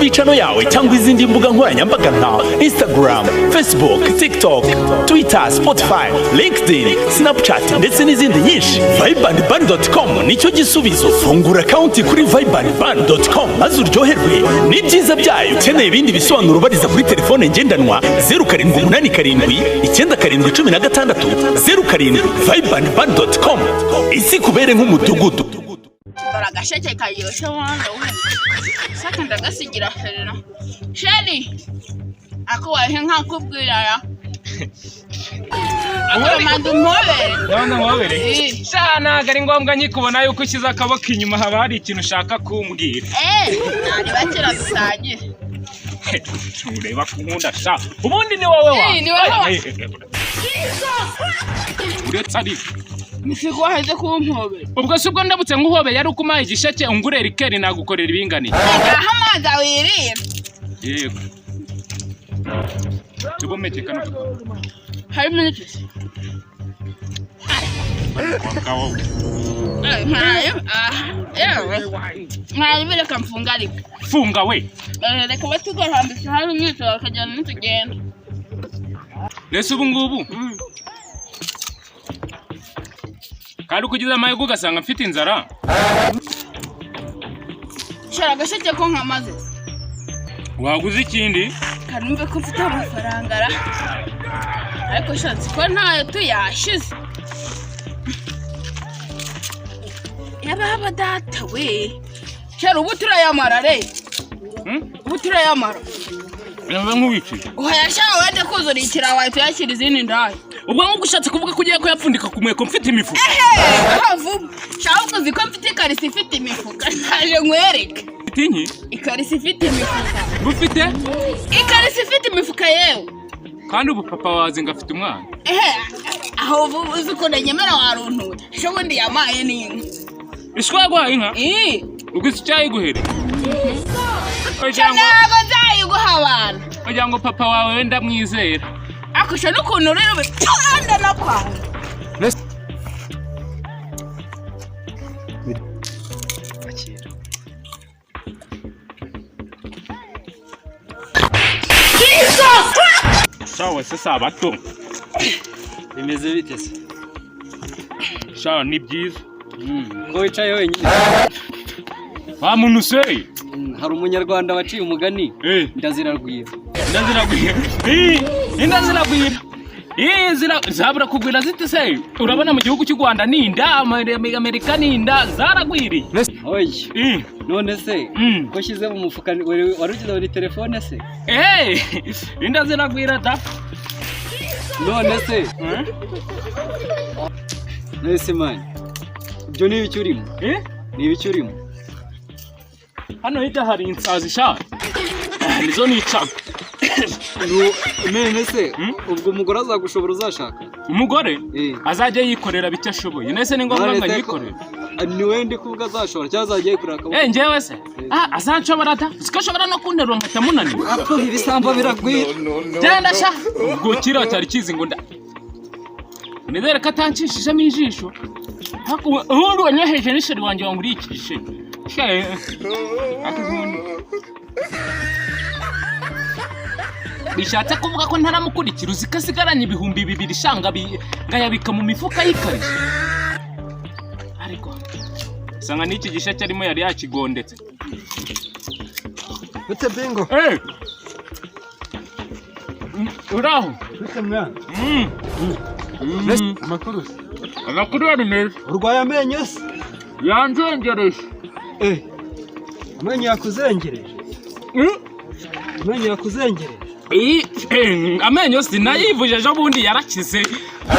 YouTube channel yawe cyangwa izindi mbuga nkoranyambaga nka Instagram, Facebook, TikTok, Twitter, Spotify, LinkedIn, Snapchat ndetse n'izindi nyinshi? Vibeandband.com nicyo gisubizo. Fungura account kuri vibeandband.com maze uryoherwe n'ibyiza byayo. Ukeneye ibindi bisobanuro, bariza kuri telefone ngendanwa 0787971607. Vibeandband.com, isi kubere nk'umudugudu. Dore agasheke karyoshye mwana we! Saka ndagasigira chéri. Chéri, ako wahe nkakubwira ya akamanda umpobere. Ndabona nkobere. Eh. Sha, ntabwo ari ngombwa, nkikubona yuko ushyize akaboko inyuma haba hari ikintu ushaka kumbwira. Eh, ntari bakira dusangire. Ureba ko nkunda sha, ubundi ni wowe wa Eh, ni wowe wa- Eh, eh, eh, uretse ariko Nisigo waheze kumpobera. Ubwo si ubwo ndabutse nguhobeye ari uko umpaye igisheke, ungurera ikeri, nagukorera ibinganiye. Ngaho amazi awirira. Yego, tubomeke kano. Harimo n'iki? Gakobwa wowe. Eh, ntayo aha, yewe ntayo, reka mfunga ariko. Funga we. Eh, reka batugarambitse hari umwitozo bakajyana nitugenda. Mbese ubu ngubu kandi uko ugize amahirwe ugasanga mfite inzara. Shara, agasheke ko nkamaze. Waguze ikindi. Kanumve ko mfite amafaranga ra, ariko shatse ko ntayo tuyashize. Yababa data we, shara, ubu turayamara re. Ubu turayamara. Yumva nk'uwiciye. Uhayashaka wende kuzura ikirayi, wahita uyashyira izindi ndaya. Ubwo nk'uko ushatse kuvuga ko ugiye kuyapfundika ku mweko mfite imifuka? Ehe, aho vuba shaka, uzi ko mfite ikariso ifite imifuka? Ndaje nkwereke. Ufite inki? Ikariso ifite imifuka. Ufite? Ikariso ifite imifuka yewe. Kandi ubu papa wazi ngo afite umwana. Ehe, aho vuba, uzi ukuntu nyemera waruntuye ejo bundi, yamaye n'inka. Ishwa, yaguhaye inka? Ii. Ubwo isi cyayiguhere wagira ngo Ntabwo nzayiguha abantu. Wagira ngo papa wawe wenda mwizera. Akusha n'ukuntu rero bipanda no kwanga. Akira. Sawa se, sabato. Bimeze bite se? Sha, ni byiza. Ngo wicaye wenyine? Wa muntu se. Hari umunyarwanda waciye umugani. Eh. Ndaziragwira. Inda ziragwira. Eh, inda ziragwira. Eh, zira zabura kugwira zite se? Urabona mu gihugu cy'u Rwanda ni inda, Amerika ni inda zaragwiriye. Oya. Eh. None se ko ushyize mu mufuka, wari ugize ngo ni telefone se? Eh, inda ziragwira da. None se Eh? None se man, ibyo ni ibiki urimo? Eh? Ni ibiki urimo? Hano hirya hari insazi sha. Nizo nicaga. None se ubwo umugore azagushobora uzashaka? Umugore Eh. azajya yikorera bike ashoboye. Nese ni ngombwa None ngo se ko- anyikorere? Ah, ni wowe ndi kuvuga, azashobora cyangwa azajya yikorera akaboko? Eh, njyewe se? Ah, azanshobora da. Siko ashobora no kunterura nkahita munanira. Apfa, ibisambo biragwira. Genda sha. Ubwo kiriya cyari kizi ngo nda. Nizere ko atancishijemo ijisho. Ariko ubundi wanyoheje n'isheri wanjye wanguriye iki gisheke. Sha, ariko ubundi bishatse kuvuga ko ntaramukurikira. Uzi ko asigaranye 2000 shanga ngayabika mu mifuka y'ikariso, ariko usanga n'iki gisheke arimo yari yakigondetse. Bite bingo? Eh! Uraho? Bite mwana? Amakuru se? Amakuru yari meza. Urwaye amenyo se? Yanzengereje. Eh. Amenyo yakuzengereje? Amenyo yakuzengereje? Amenyo sinayivuje ejo bundi, yarakize,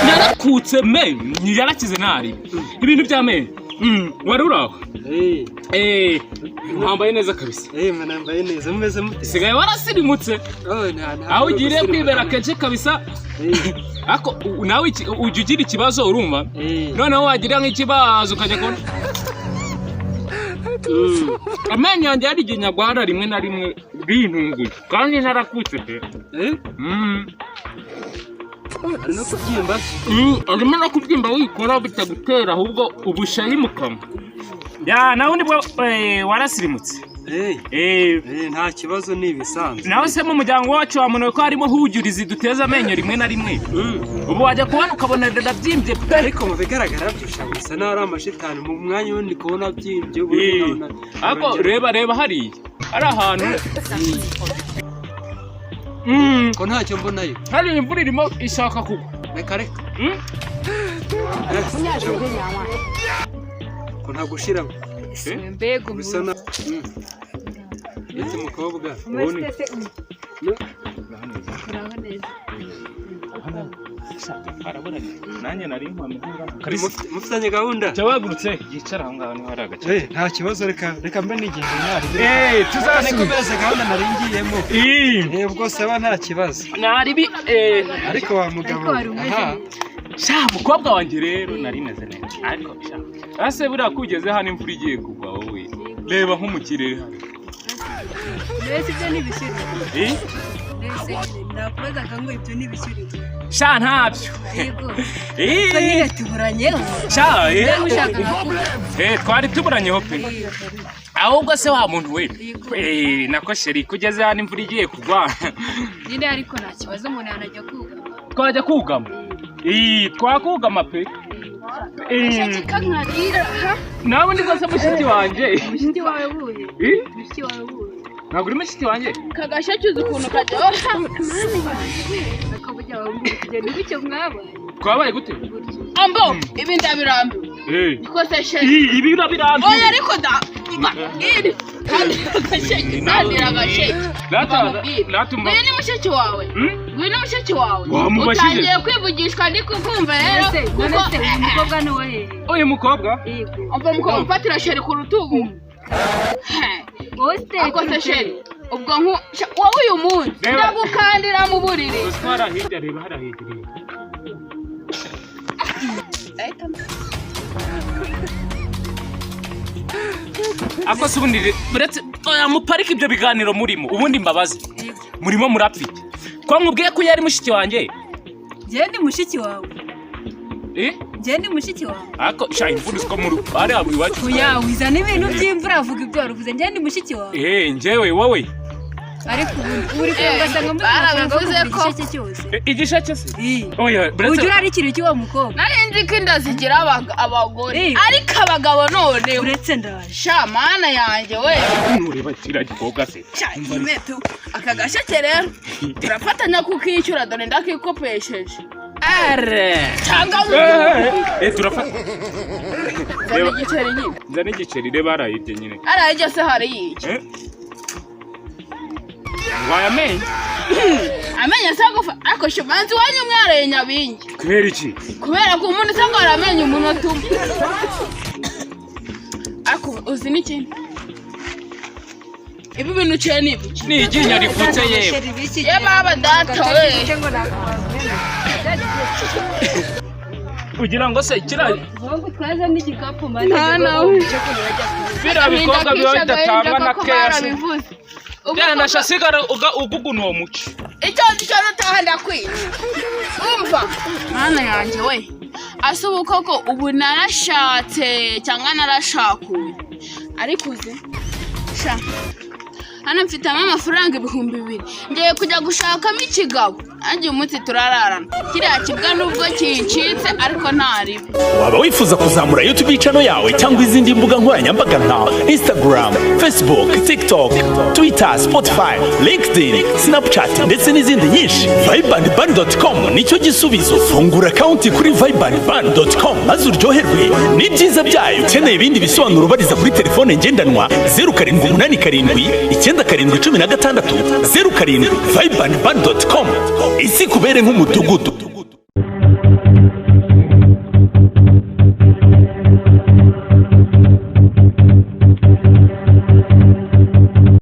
yarakutse me, yarakize ntari ibintu by'amenyo. Wari uraho? Eh. Eh, wambaye neza kabisa. Eh, mwana, neza, mumeze mute? Sigaye warasirimutse. Oh, nta Aho ugiriye gusirimuka. kwibera kenshi kabisa. Eh. Ariko nawe ujya ugira ikibazo, urumva? Eh. Noneho wagira nk'ikibazo ukajya kubona amenyo yanjye hari igihe nyagwara rimwe na rimwe bintunguye kandi narakutse pe. Eh? Ari no kubyimba se? Arimo no kubyimba, wikora bitagutera ahubwo ubushayi mu kanwa ya nawe nibwo warasirimutse. Eh, Eh, eh, nta kibazo, ni ibisanzwe. Nawe se mu muryango wacu wamunoye ko harimo hujurizi duteza amenyo rimwe na rimwe? Ubu wajya kubona ukabona rirabyimbye pe. Ariko mu bigaragara byo sha, bisa n'aho ari amashitani. Mu mwanya wundi kubona byimbye ubu nkabona. Ariko reba, reba hariya ari ahantu. Ko ntacyo mbonayo? Hari imvura irimo ishaka kugwa. Reka reka. Mm? Ko ntagushiramo? Mbega! Bisa na ndetse mukobwa. Ubundi Uraho neza. Nanjye nari nkwamye. Mufitanye gahunda? Cyabagurutse yicara aho ngaho, niho hari agace. Eh, nta kibazo, reka reka mbe nigende ntari. Eh, tuzasubira. Nikomereze gahunda nari ngiyemo. Eh, Eh, ubwo saba nta kibazo. Nari bi eh Ariko wa mugabo Ariko wari umeze aha neza. Sha mukobwa wanjye, rero nari meze neza, ariko sha ase buriya ko ugeze hano imvura igiye kugwa, wowe reba nko mu kirere hano. Mbese ibyo ni ibishyurirwa? Eh? Mbese nakubazaga ngo ibyo ni ibishyurirwa? Sha, ntabyo. Yego. Eh. Ko nyine tuburanyeho. Sha, eh. Niba ushaka kuba. Eh, twari tuburanyeho pe. Ahubwo se wa muntu we? Yego. Eh, nako chérie, kugeze hano imvura igiye kugwa. Nyine ariko nta kibazo, umuntu yanajya kugama. Twajya kugama. Eh, twakugama pe. Eh, Kankarira. Nawe ndi rwose mushiki wanjye. Mushiki wawe buhe? Eh? Mushiki wawe buhe? Ntabwo uri mushiki wanjye? Kagasheke uzi ukuntu karyoha? Akabujya wawe kugenda gutyo mwabaye. Twabaye gute? Gutyo. Ambo, ibi ndabirambiwe. Eh. Niko se chérie? Ibi urabirambiwe? Oya, ariko da mva iri kandi agasheke, kandira agasheke. Data, Bamubwire. natumva. Ngwino mushiki wawe. Hmm? Ngwino mushiki wawe. Wamubajije? Utangiye kwivugishwa, ndi kukumva rero. Ese Kuko none se uyu mukobwa ni uwa hehe? Uyu mukobwa? Yego. Umva mukobwa, umfatira chérie ku rutugu. Wowe se? Ako se chérie, ubwo nku wowe uyu munsi Reba. ndagukandira mu buriri. Uzi ko hariya hirya, reba hariya hirya, reba. Ako se ubundi uretse oya muparike ibyo biganiro murimo, ubundi mbabaze. Yego. Murimo murapfa iki? Ko nkubwiye ko yari mushiki wanjye? Njyewe ndi mushiki wawe. Eh? Njyewe ndi mushiki wawe. Ako sha, imvura uziko muri hariya iwacu. Oya, wizana ibintu by'imvura, avuga ibyo waruvuze. Njyewe ndi mushiki wawe. Eh, njyewe wowe. Ariko ubundi uri kureba ugasanga muri amafaranga yo Barabivuze kugura ko- igisheke cyose. Eh, igisheke se? Ii. Oya, Ujya buretse. urara ikintu cy'uwo mukobwa. Nari nzi ko inda zigira abagore, Eh. ariko abagabo none. Uretse ndaje. Sha mana yanjye we! Nureba kiriya gikobwa se. Sha imetu aka gasheke rero turafatanya kukishyura, dore ndakikopesheje. Are. Cyangwa Eh, eh, turafata. nzana igiceri nyine. Nzana igiceri, reba hariya hirya nyine. Hariya hirya se hari iki? Eh? Wayamenye? Amenyo asa gufa, ariko shimanzi iwanyu mwareye nyabingi. Kubera iki? Kubera ko umuntu usanga waramenye umunota umwe. Ariko uzi n'ikindi, ibi bintu uciye ni ibiki? Ni iryinyo rivutse yewe. Ye baba data we! Kugira ngo se kiriya Ngo twaza n'igikapu maze. Nta nawe. Biriya bikorwa biba bidatangwa na keyasi. Barabivuze. Genda sha, sigara uguguna uwo muco. Icyo nzi cyo nutaha ndakwica. Umva mwana yanjye we, ase ubu koko ubu narashatse cyangwa narashakuye? Ariko uzi sha, hano mfitemo amafaranga 2000, ngiye kujya gushakamo ikigabo, nanjye uyu munsi turararana kiriya kibwa, nubwo kincitse ariko ntaribi. Waba wifuza kuzamura YouTube channel yawe cyangwa izindi mbuga nkoranyambaga nka Instagram, Facebook, TikTok, Twitter, Spotify, LinkedIn, Snapchat ndetse n'izindi nyinshi? Vibeandban.com nicyo gisubizo. Fungura account kuri vibeandban.com maze uryoherwe n'ibyiza byayo. Ukeneye ibindi bisobanuro, ubariza kuri telefone ngendanwa 0787 9716 07. Vibeandban.com, isi kubere nk'umudugudu.